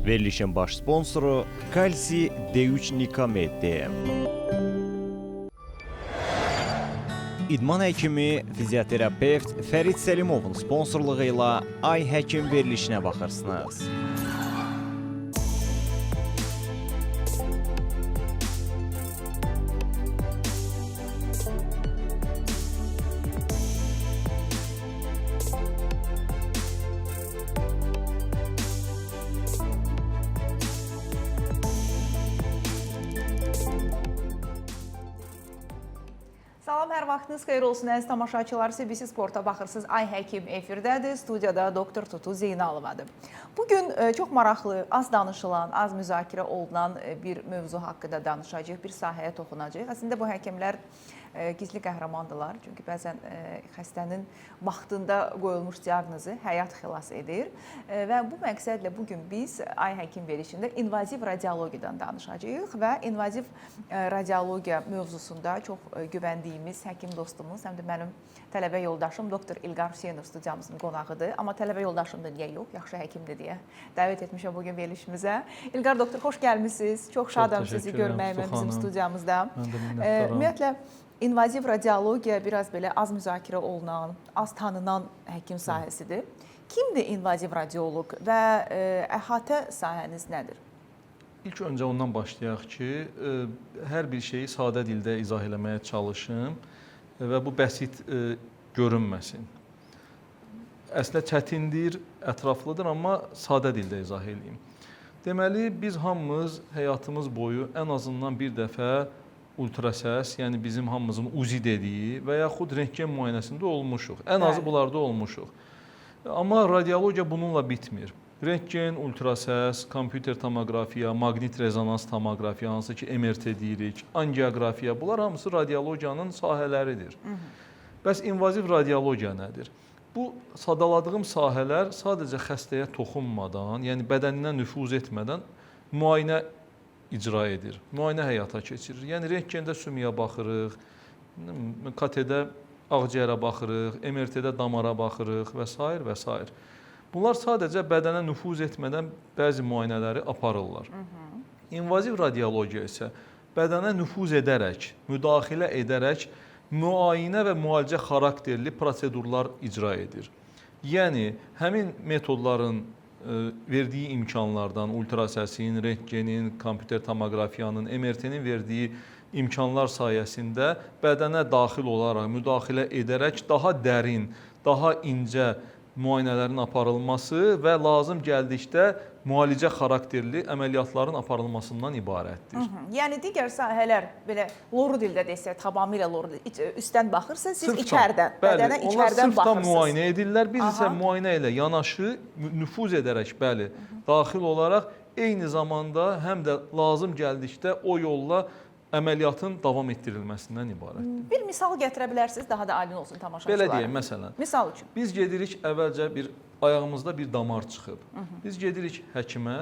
Verilişin baş sponsoru Kalsi D3 Nikomeddir. İdman həkimi, fizioterapevt Fərid Səlimovun sponsorluğu ilə Ay Həkim verilişinə baxırsınız. Salam, hər vaxtınız xeyir olsun əziz tamaşaçılar. CBC Sporta baxırsınız. Ay Həkim efirdədir. Studiyada doktor Tutu Zeynalovadır. Bugün çox maraqlı, az danışılan, az müzakirə olunan bir mövzu haqqında danışacağıq, bir sahəyə toxunacağıq. Əslində bu həkimlər gizli qəhrəmandılar. Çünki bəzən xəstənin vaxtında qoyulmuş diaqnozu həyat xilas edir. Və bu məqsədlə bugün biz Ay Həkim verilişində invaziv radiologiyadan danışacağıq və invaziv radiologiya mövzusunda çox güvəndiyimiz həkim dostumuz, həm də mənim tələbə yoldaşım doktor İlqar Hüseynov studiyamızın qonağıdır. Amma tələbə yoldaşım da niyə yox, yaxşı həkimdir deyə dəvət etmişəm bugün verilişimizə. İlqar doktor, xoş gəlmisiniz. Çox şadam sizi görməyimə bizim studiyamızda. Mən də minnətdaram. Ümumiyyətlə invaziv radiologiya biraz belə az müzakirə olunan, az tanınan həkim sahəsidir. Kimdir invaziv radioloq və əhatə sahəniz nədir? İlk öncə ondan başlayaq ki, hər bir şeyi sadə dildə izah eləməyə çalışım və bu bəsit görünməsin. Əslində çətindir, ətraflıdır, amma sadə dildə izah eləyim. Deməli, biz hamımız həyatımız boyu ən azından bir dəfə ultrasəs, yəni bizim hamımızın UZI dediyi və yaxud rentgen müayinəsində olmuşuq. Ən azı bunlarda olmuşuq. Amma radiologiya bununla bitmir. Rentgen, ultrasəs, kompüter tomoqrafiya, maqnit rezonans tomoqrafiya, hansı ki MRT deyirik, angioqrafiya, bunlar hamısı radiologiyanın sahələridir. Bəs invaziv radiologiya nədir? Bu sadaladığım sahələr sadəcə xəstəyə toxunmadan, yəni bədəninə nüfuz etmədən müayinə icra edir, müayinə həyata keçirir. Yəni rentgendə sümüyə baxırıq, KT-də ağciyərə baxırıq, MRT-də damara baxırıq və s. və s. Bunlar sadəcə bədənə nüfuz etmədən bəzi müayinələri aparırlar. İnvaziv radiologiya isə bədənə nüfuz edərək, müdaxilə edərək müayinə və müalicə xarakterli prosedurlar icra edir. Yəni həmin metodların verdiyi imkanlardan, ultrasəsin, rentgenin, kompüter tomoqrafiyanın, MRT-nin verdiyi imkanlar sayəsində bədənə daxil olaraq, müdaxilə edərək daha dərin, daha incə müayinələrin aparılması və lazım gəldikdə müalicə xarakterli əməliyyatların aparılmasından ibarətdir. Yəni digər sahələr belə loru dildə desək, tamamilə loru üstdən baxırsa, siz sırfdan, içərdən, bədənə içərdən baxırsınız. Onlar sırfdan müayinə edirlər. Biz isə müayinə ilə yanaşı nüfuz edərək, bəli, daxil olaraq eyni zamanda həm də lazım gəldikdə o yolla əməliyyatın davam etdirilməsindən ibarətdir. Bir misal gətirə bilərsiniz, daha da aydın olsun tamaşaçılara. Belə deyək, məsələn. Misal üçün. Biz gedirik, əvvəlcə bir ayağımızda bir damar çıxıb. Biz gedirik həkimə.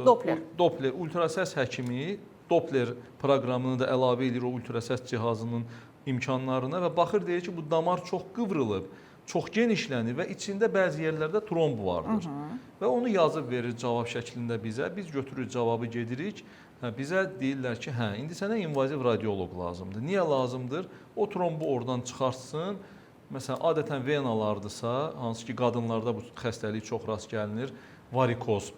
Doppler. Doppler, ultrasəs həkimi Doppler proqramını da əlavə edir o ultrasəs cihazının imkanlarına və baxır, deyir ki, bu damar çox qıvrılıb, çox genişlənir və içində bəzi yerlərdə tromb vardır. Və onu yazıb verir cavab şəklində bizə. Biz götürürük cavabı, gedirik. Bizə deyirlər ki, hə, indi sənə invaziv radioloq lazımdır. Niyə lazımdır? O trombu oradan çıxartsın. Məsələn, adətən venalardırsa, hansı ki, qadınlarda bu xəstəlik çox rast gəlinir, varikoz.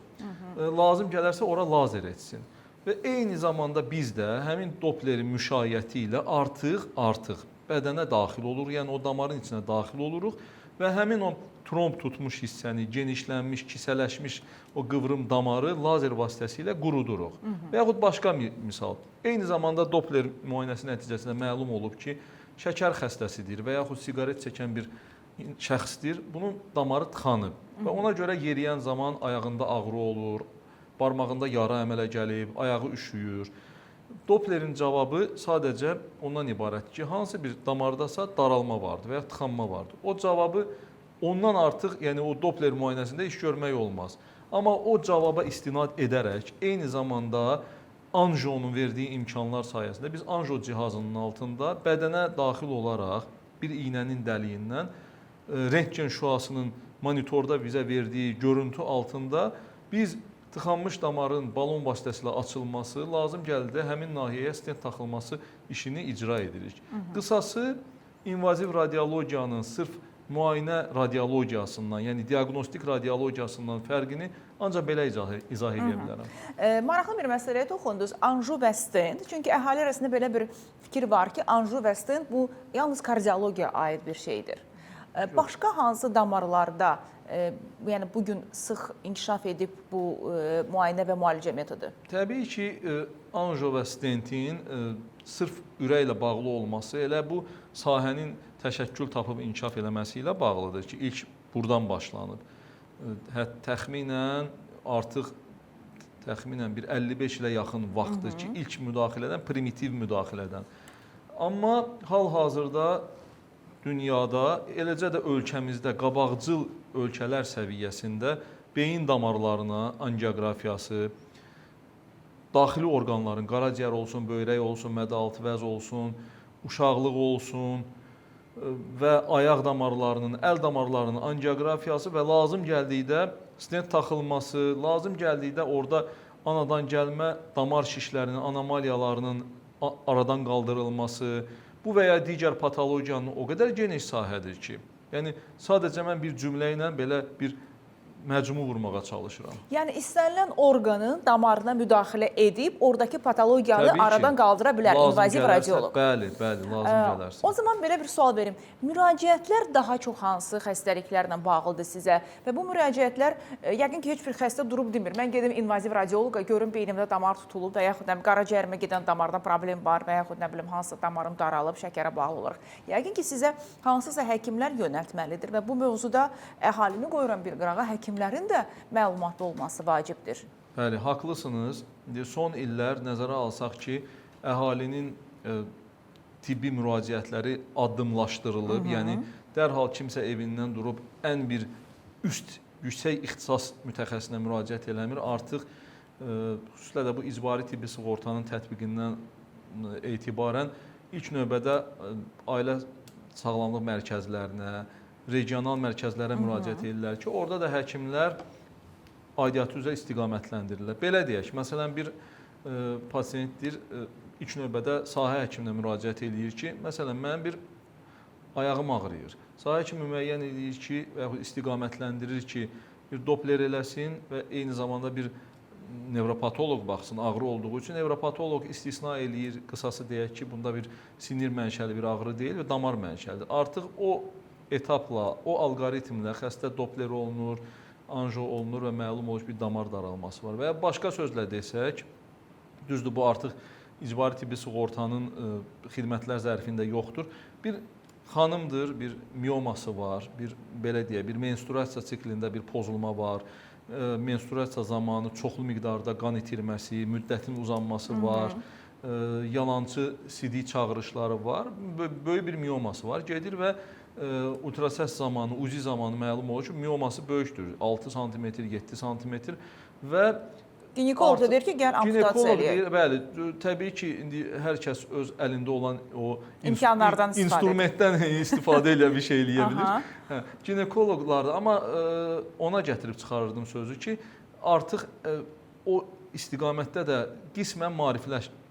Lazım gələrsə ora lazer etsin. Və eyni zamanda biz də həmin Dopplerin müşayiəti ilə artıq bədənə daxil oluruq, yəni o damarın içinə daxil oluruq və həmin o tromb tutmuş hissəni, genişlənmiş, kisələşmiş o qıvrım damarı lazer vasitəsilə quruduruq. Və yaxud başqa misal. Eyni zamanda Doppler müayinəsi nəticəsində məlum olub ki, şəkər xəstəsidir və yaxud siqaret çəkən bir şəxsdir, bunun damarı tıxanıb və ona görə yeriyən zaman ayağında ağrı olur, barmağında yara əmələ gəlib, ayağı üşüyür. Dopplerin cavabı sadəcə ondan ibarətdir ki, hansı bir damardasa daralma vardır və ya tıxanma vardır. O cavabı ondan artıq, yəni o Doppler müayinəsində iş görmək olmaz. Amma o cavaba istinad edərək eyni zamanda anjonun verdiyi imkanlar sayəsində biz anjo cihazının altında bədənə daxil olaraq bir iynənin dəliyindən rentgen şüasının monitorda bizə verdiyi görüntü altında biz Tıxanmış damarın balon vasitəsilə açılması, lazım gəldikdə həmin nahiyəyə stent taxılması işini icra edirik. Qısası, invaziv radiologiyanın sırf müayinə radiologiyasından, yəni diaqnostik radiologiyasından fərqini ancaq belə izah edə bilərəm. Maraqlı bir məsələyə toxundunuz. Anju və stent. Çünki əhali arasında belə bir fikir var ki, anju və stent bu yalnız kardiologiyaya aid bir şeydir. Başqa hansı damarlarda, yəni bu gün sıx inkişaf edib bu müayinə və müalicə metodu? Təbii ki, anjo və stentin sırf ürəklə bağlı olması elə bu sahənin təşəkkül tapıb inkişaf eləməsi ilə bağlıdır ki, ilk burdan başlanıb. Təxminən artıq bir 55 ilə yaxın vaxtdır ki, ilk müdaxilədən, primitiv müdaxilədən. Amma hal-hazırda dünyada, eləcə də ölkəmizdə qabaqcıl ölkələr səviyyəsində beyin damarlarına angioqrafiyası, daxili orqanların, qaraciyər olsun, böyrək olsun, mədə-altı vəz olsun, uşaqlıq olsun və ayaq damarlarının, əl damarlarının angioqrafiyası və lazım gəldikdə stent taxılması, lazım gəldikdə orada anadan gəlmə damar şişlərinin, anomaliyalarının aradan qaldırılması, bu və ya digər patologiyanın o qədər geniş sahədir ki, yəni sadəcə mən bir cümlə ilə belə bir məcmu vurmağa çalışıram. Yəni istənilən orqanın damarına müdaxilə edib oradakı patologiyanı aradan qaldıra bilər invaziv radioloq. Bəli, bəli, lazım gələrsə. O zaman belə bir sual verim. Müraciətlər daha çox hansı xəstəliklərlə bağlıdır sizə? Və bu müraciətlər yəqin ki, heç bir xəstə durub demir. Mən gedim invaziv radioloqa, görüm beynimdə damar tutulub və yaxud nə qaraciyərimə gedən damarda problem var və yaxud nə bilim hansısa damarım daralıb şəkərə bağlı olaraq. Yəqin ki, sizə hansısa həkimlər yönəltməlidir və bu mövzuda əhalini qoyuram bir qırağa, həkimlərin də məlumatlı olması vacibdir. Bəli, haqlısınız. Son illər nəzərə alsaq ki, əhalinin tibbi müraciətləri addımlaşdırılıb. Yəni dərhal kimsə evindən durub ən bir üst, yüksək ixtisas mütəxəssisinə müraciət eləmir. Artıq xüsusilə də bu icbari tibbi sığortanın tətbiqindən etibarən ilk növbədə ailə sağlamlıq mərkəzlərinə, regional mərkəzlərə müraciət edirlər ki, orada da həkimlər aidiyyatı üzrə istiqamətləndirirlər. Belə deyək, məsələn, bir pasiyentdir, ilk növbədə sahə həkiminə müraciət eləyir ki, məsələn, mənim bir ayağım ağrıyır. Sahə həkimi müəyyən edir ki, və yaxud istiqamətləndirir ki, bir Doppler eləsin və eyni zamanda bir nevropatoloq baxsın ağrı olduğu üçün. Nevropatoloq istisna eləyir, qısası deyək ki, bunda bir sinir mənşəli bir ağrı deyil və damar mənşəlidir. Artıq o etapla, o alqoritmlə xəstə Doppler olunur, anjo olunur və məlum olur ki, bir damar daralması var. Və ya başqa sözlə desək, düzdür, bu artıq icbari tibbi sığortanın xidmətlər zərfində yoxdur. Bir xanımdır, bir mioması var, bir belə deyək, bir menstruasiya siklində bir pozulma var. Menstruasiya zamanı çoxlu miqdarda qan itirməsi, müddətin uzanması var. Yalançı sidik çağırışları var. Böyük bir mioması var. Gedir və ultrasəs zamanı, UZI zamanı məlum olur ki, mioması böyükdür. 6 sm, 7 sm və ginekolog da deyir ki, gəl amputasiya eləyək. Bəli, təbii ki, indi hər kəs öz əlində olan o imkanlardan istifadə instrumentdən istifadə eləyə bir şey eləyə bilir. Hə, ginekoloqlar da, amma ona gətirib çıxarırdım sözü ki, artıq o istiqamətdə də qismən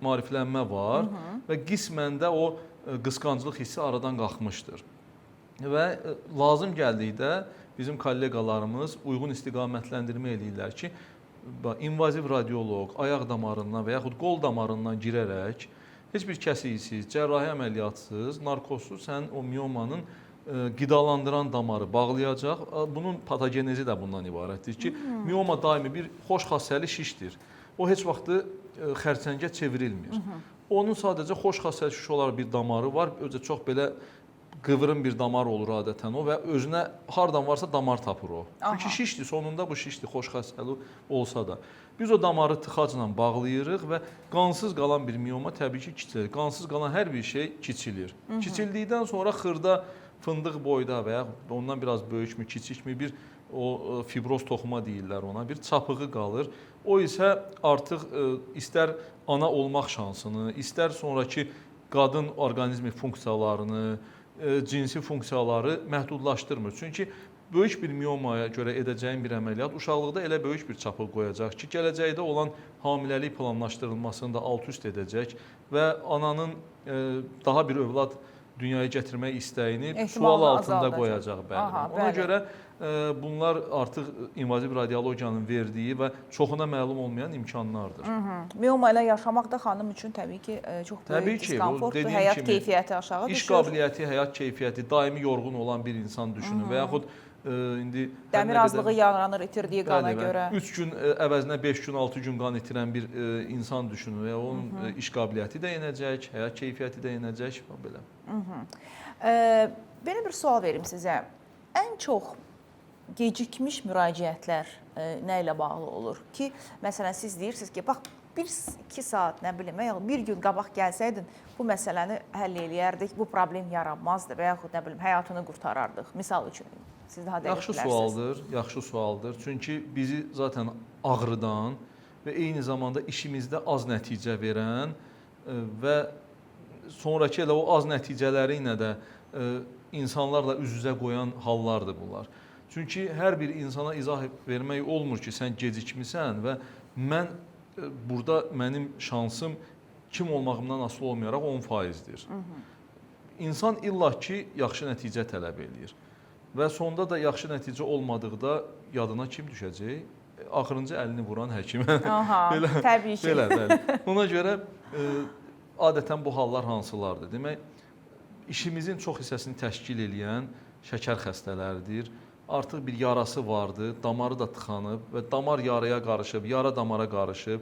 maariflənmə var və qismən də o qısqanclıq hissi aradan qalxmışdır. Və lazım gəldikdə bizim kolleqalarımız uyğun istiqamətləndirmə eləyirlər ki, invaziv radioloq ayaq damarından və yaxud qol damarından girərək heç bir kəsiksiz, cərrahi əməliyyatsız, narkozsuz sən o miomanın qidalandıran damarı bağlayacaq. Bunun patogenezi də bundan ibarətdir ki, mioma daimi bir xoş xassəli şişdir. O heç vaxtı xərçəngə çevrilmir. Onun sadəcə xoş xassəli şiş olaraq bir damarı var. Özü çox belə qıvrım bir damar olur adətən o və özünə hardan varsa damar tapır o. Çünki şişdir, sonunda bu şişdir, xoş xassəli olsa da. Biz o damarı tıxacla bağlayırıq və qansız qalan bir mioma təbii ki, kiçilir. Qansız qalan hər bir şey kiçilir. Kiçildikdən sonra xırda fındıq boyda və ya ondan biraz böyükmü, kiçikmi bir o fibroz toxuma deyirlər ona, bir çapığı qalır. O isə artıq istər ana olmaq şansını, istər sonrakı qadın orqanizmi funksiyalarını, cinsi funksiyaları məhdudlaşdırmır. Çünki Böyük bir miomaya görə edəcəyin bir əməliyyat uşaqlıqda elə böyük bir çapı qoyacaq ki, gələcəkdə olan hamiləlik planlaşdırılmasını da alt-üst edəcək və ananın daha bir övlad dünyaya gətirmək istəyini sual altında qoyacaq. Bəli. Aha, ona görə bunlar artıq invaziv radiologiyanın verdiyi və çoxuna məlum olmayan imkanlardır. Mioma ilə yaşamaq da xanım üçün təbii ki, çox böyük diskomfortdur. Həyat keyfiyyəti aşağı düşür. İş qabiliyyəti, həyat keyfiyyəti, daimi yorğun olan bir insan düşünün və yaxud indi dəmir azlığı yaranır itirdiyi qana görə. 3 gün əvəzinə 5 gün, 6 gün qan itirən bir insan düşünün və onun iş qabiliyyəti də enəcək, həyat keyfiyyəti də enəcək və belə. Belə bir sual verim sizə. Ən çox gecikmiş müraciətlər nə ilə bağlı olur ki, məsələn siz deyirsiniz ki, bax 1-2 saat, nə bilim, və ya bir gün qabaq gəlsəydin bu məsələni həll eləyərdik, bu problem yaranmazdı və yaxud nə bilim həyatını qurtarardıq. Misal üçün siz daha dəqiq bilərsiniz. Yaxşı sualdır, yaxşı sualdır. Çünki bizi zaten ağrıdan və eyni zamanda işimizdə az nəticə verən və sonrakı elə o az nəticələri ilə də insanlarla üz-üzə qoyan hallardır bunlar. Çünki hər bir insana izah vermək olmur ki, sən gecikmisən və mən burada mənim şansım kim olmağımdan asılı olmayaraq 10%-dir. İnsan illa ki, yaxşı nəticə tələb eləyir. Və sonda da yaxşı nəticə olmadıqda yadına kim düşəcək? Axırıncı əlini vuran həkimə. Aha, belə, təbii ki. Belə, bəli. Ona görə adətən bu hallar hansılardır? Demək, işimizin çox hissəsini təşkil eləyən şəkər xəstələridir. Artıq bir yarası vardı, damarı da tıxanıb və damar yaraya qarışıb, yara damara qarışıb.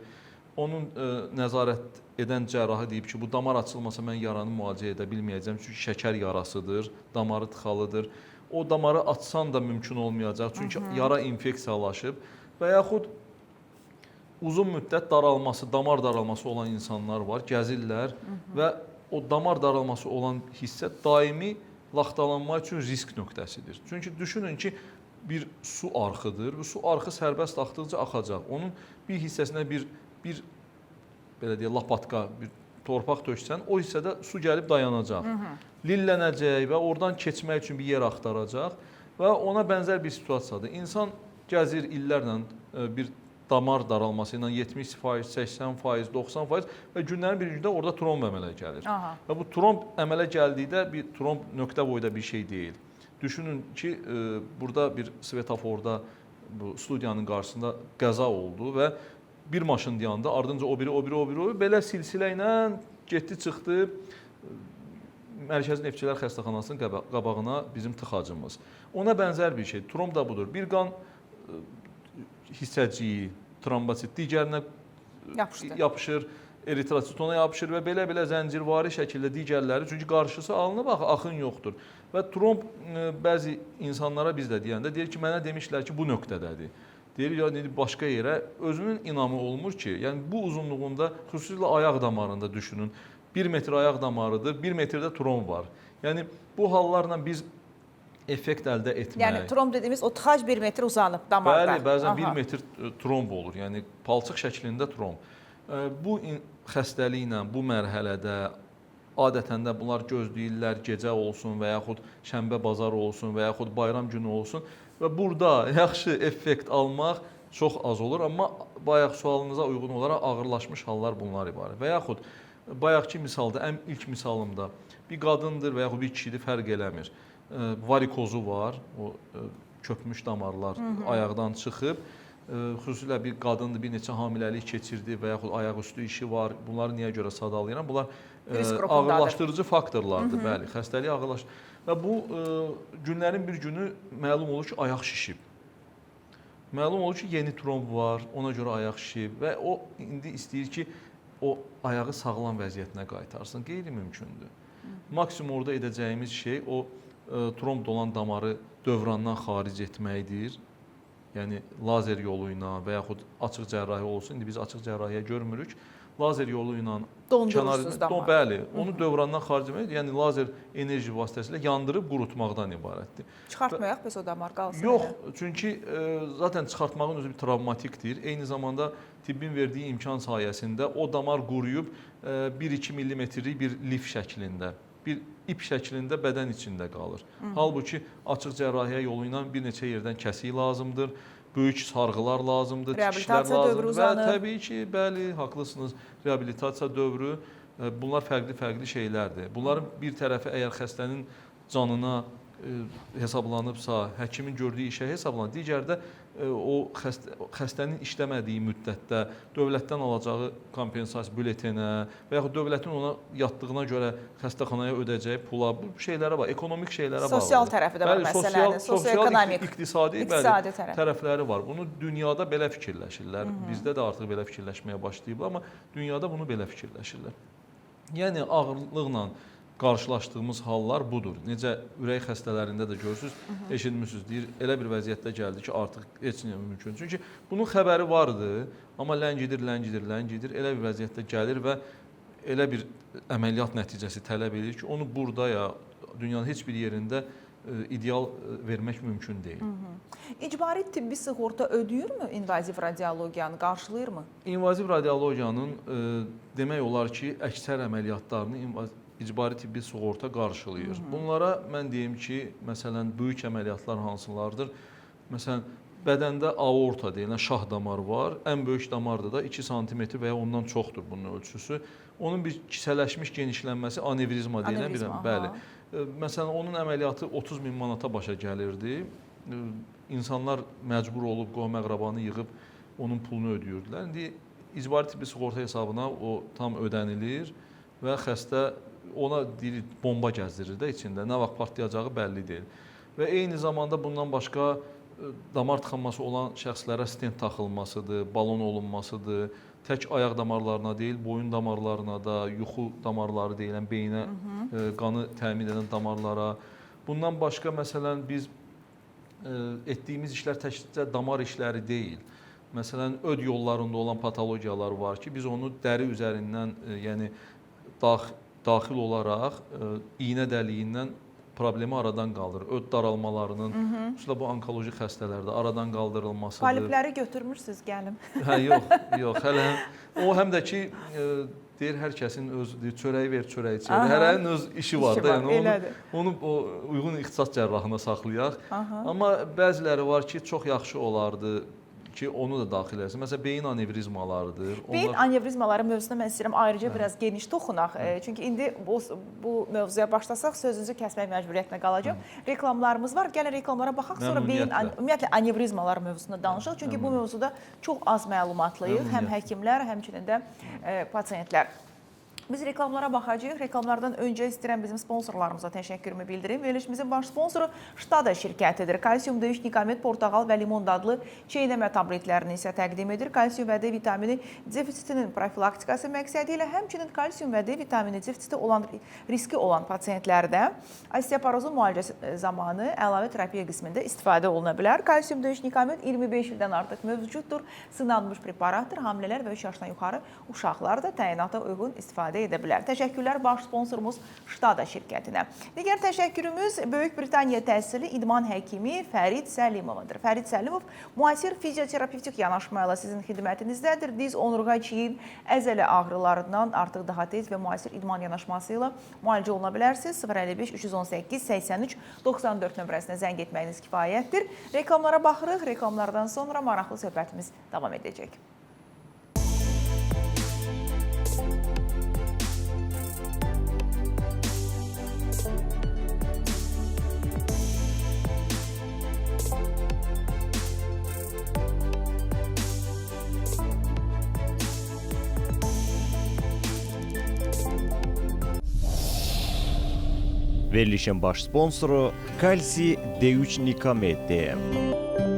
Onun nəzarət edən cərrahı deyib ki, bu damar açılmasa mən yaranı müalicə edə bilməyəcəm, çünki şəkər yarasıdır, damarı tıxalıdır. O damarı açsan da mümkün olmayacaq, çünki yara infeksiyalaşıb və yaxud uzun müddət daralması, damar daralması olan insanlar var, gəzirlər və o damar daralması olan hissə daimi laxtalanma üçün risk nöqtəsidir. Çünki düşünün ki, bir su arxıdır. Bu su arxı sərbəst axdıqca axacaq. Onun bir hissəsinə bir belə deyək, lapatka, bir torpaq töksən, o hissədə su gəlib dayanacaq. Lillənəcək və oradan keçmək üçün bir yer axtaracaq və ona bənzər bir situasiyadır. İnsan gəzir illərlə bir damar daralması ilə 70%, 80%, 90% və günlərin bir gündə orada tromb əmələ gəlir. Aha. Və bu tromb əmələ gəldikdə bir tromb nöqtə boyda bir şey deyil. Düşünün ki, burada bir svetoforda bu studiyanın qarşısında qəza oldu və bir maşın dayandı, ardınca o biri, o biri, o biri, o biri belə silsilə ilə getdi, çıxdı Mərkəzi Neftçilər Xəstəxanasının qabağına bizim tıxacımız. Ona bənzər bir şey, tromb da budur. Bir qan hissəciyi, trombosit digərinə yapışır, eritrosit ona yapışır və belə-belə zəncirvari şəkildə digərləri, çünki qarşısı alınıb, axın yoxdur. Və tromb bəzi insanlara biz də deyəndə deyir ki, mənə demişlər ki, bu nöqtədədir. Deyir, yəni başqa yerə özünün inamı olmur ki, yəni bu uzunluğunda, xüsusilə ayaq damarında düşünün, 1 metr ayaq damarıdır, 1 metrdə tromb var. Yəni bu hallarla biz effekt əldə etmək. Yəni tromb dediyimiz o tıxac 1 metr uzanıb damarda. Bəli, bəzən 1 metr tromb olur. Yəni palçıq şəklində tromb. Bu xəstəliklə bu mərhələdə adətən də bunlar gözləyirlər, gecə olsun və yaxud şənbə bazar olsun və yaxud bayram günü olsun və burada yaxşı effekt almaq çox az olur, amma bayaq sualınıza uyğun olaraq ağırlaşmış hallar bunlar ibarət. Və yaxud bayaqki misalda, ən ilk misalımda bir qadındır və yaxud bir kişidir, fərq eləmir. Varikozu var, o köpmüş damarlar ayaqdan çıxıb. Xüsusilə bir qadındır, bir neçə hamiləlik keçirdi və yaxud ayaqüstü işi var. Bunları niyə görə sadalayıram? Bunlar ağırlaşdırıcı faktorlardır, bəli, xəstəliyi ağırlaşdırır. Və bu günlərin bir günü məlum olur ki, ayaq şişib. Məlum olur ki, yeni tromb var, ona görə ayaq şişib və o indi istəyir ki, o ayağı sağlam vəziyyətinə qaytarsın. Qeyri-mümkündür. Maksimum orada edəcəyimiz şey o tromb olan damarı dövrandan xaric etməkdir. Yəni lazer yolu ilə və yaxud açıq cərrahi olsun. İndi biz açıq cərrahiyə görmürük. Lazer yolu ilə dondurursunuz damarı. Bəli, onu dövrandan xaric etmək, yəni lazer enerji vasitəsilə yandırıb qurutmaqdan ibarətdir. Çıxartmayaq bəs o damar qalsın. Yox, çünki zaten çıxartmağın özü bir travmatikdir. Eyni zamanda tibbin verdiyi imkan sayəsində o damar quruyub 1-2 millimetrlik bir lif şəklində Bir ip şəklində bədən içində qalır. Halbuki açıq cərrahiyyə yolu ilə bir neçə yerdən kəsik lazımdır, böyük sarğılar lazımdır, tikişlər lazımdır və təbii ki, bəli, haqlısınız, reabilitasiya dövrü, bunlar fərqli-fərqli şeylərdir. Bunların bir tərəfi əgər xəstənin canına hesablanıbsa, həkimin gördüyü işə hesablanır, digəri də o xəstənin işləmədiyi müddətdə dövlətdən alacağı kompensasiya bületenə və yaxud dövlətin ona yatdığına görə xəstəxanaya ödəyəcəyi pula, bu şeylərə bax, ekonomik şeylərə bağlıdır. Sosial tərəfi də var məsələnin, sosio-ekonomik, iqtisadi tərəfləri var. Bunu dünyada belə fikirləşirlər. Bizdə də artıq belə fikirləşməyə başlayıblar, amma dünyada bunu belə fikirləşirlər. Yəni ağırlıqla qarşılaşdığımız hallar budur. Necə ürək xəstələrində də görürsünüz, eşitmişsiniz, deyir, elə bir vəziyyətdə gəldi ki, artıq heç nə mümkün. Çünki bunun xəbəri vardı, amma ləngidir, ləngidir, ləngidir, elə bir vəziyyətdə gəlir və elə bir əməliyyat nəticəsi tələb edir ki, onu burada ya dünyanın heç bir yerində ideal vermək mümkün deyil. İcbari tibbi sığorta ödəyirmi invaziv radiologiyanı, qarşılayırmı? İnvaziv radiologiyanın demək olar ki, əksər əməliyyatlarını icbari tibbi sığorta qarşılayır. Bunlara mən deyim ki, məsələn, böyük əməliyyatlar hansılardır? Məsələn, bədəndə aorta deyilən şah damarı var. Ən böyük damarda da 2 sm və ya ondan çoxdur bunun ölçüsü. Onun bir kisələşmiş genişlənməsi anevrizma deyilən bir, bəli. Məsələn, onun əməliyyatı 30 min manata başa gəlirdi. İnsanlar məcbur olub qohum-əqrabanı yığıb onun pulunu ödəyirdilər. İndi icbari tibbi sığorta hesabına o tam ödənilir və xəstə ona deyir, bomba gəzdirir də içində. Nə vaxt partlayacağı bəlli deyil. Və eyni zamanda bundan başqa damar tıxanması olan şəxslərə stent taxılmasıdır, balon olunmasıdır. Tək ayaq damarlarına deyil, boyun damarlarına da, yuxu damarları deyilən beyinə qanı təmin edən damarlara. Bundan başqa məsələn biz etdiyimiz işlər təkcə damar işləri deyil. Məsələn, öd yollarında olan patologiyalar var ki, biz onu dəri üzərindən, yəni daxil olaraq iynə dəliyindən problemi aradan qaldırır. Öd daralmalarının, xüsusilə bu onkoloji xəstələrdə aradan qaldırılmasıdır. Polipləri götürmürsünüz, gəlim. Hə, yox, yox, hələ. O həm də ki, deyir hər kəsin öz deyir, çörəyi ver, çörəyi içər. Hərənin öz işi var da, yəni onu o uyğun ixtisas cərrahına saxlayaq. Amma bəziləri var ki, çox yaxşı olardı ki, onu da daxil eləsin. Məsələn, beyin anevrizmalarıdır. Beyin anevrizmaları mövzusuna mən istəyirəm ayrıca biraz geniş toxunaq. Çünki indi bu mövzuya başlasaq sözünüzü kəsmək məcburiyyətinə qalacaq. Reklamlarımız var. Gəlin reklamlara baxaq, sonra beyin ümumiyyətlə anevrizmalar mövzusunda danışaq. Çünki bu mövzuda çox az məlumatlıyıq. Həm həkimlər, həmçinin də pasientlər. Biz reklamlara baxacağıq. Reklamlardan öncə istəyirəm bizim sponsorlarımıza təşəkkürümü bildirim. Verilişimizin baş sponsoru Ştada şirkətidir. Kalsium D3, Nikamet, portağal və limon dadlı çeynəmə tabletlərini isə təqdim edir. Kalsium və D vitamini defisitinin profilaktikası məqsədi ilə həmçinin kalsium və D vitamini defisiti olan riski olan pasientlərdə osteoporozun müalicəsi zamanı əlavə terapiya qismində istifadə oluna bilər. Kalsium D3, Nikamet 25 ildən artıq mövcuddur. Sınanmış preparatdır. Hamilələr və 3 yaşdan yuxarı uşaqlar da təyinata uyğun istifadə edə bilər. Təşəkkürlər baş sponsorumuz Ştada şirkətinə. Digər təşəkkürümüz Böyük Britaniya təhsili idman həkimi Fərid Səlimovadır. Fərid Səlimov müasir fizioterapevtik yanaşma ilə sizin xidmətinizdədir. Diz, onurğa, çiyin, əzələ ağrılarından artıq daha tez və müasir idman yanaşması ilə müalicə oluna bilərsiniz. 055 318 83 94 nömrəsinə zəng etməyiniz kifayətdir. Reklamlara baxırıq. Reklamlardan sonra maraqlı söhbətimiz davam edəcək. Verilişin baş sponsoru Kalsi D3 Nikamet DM.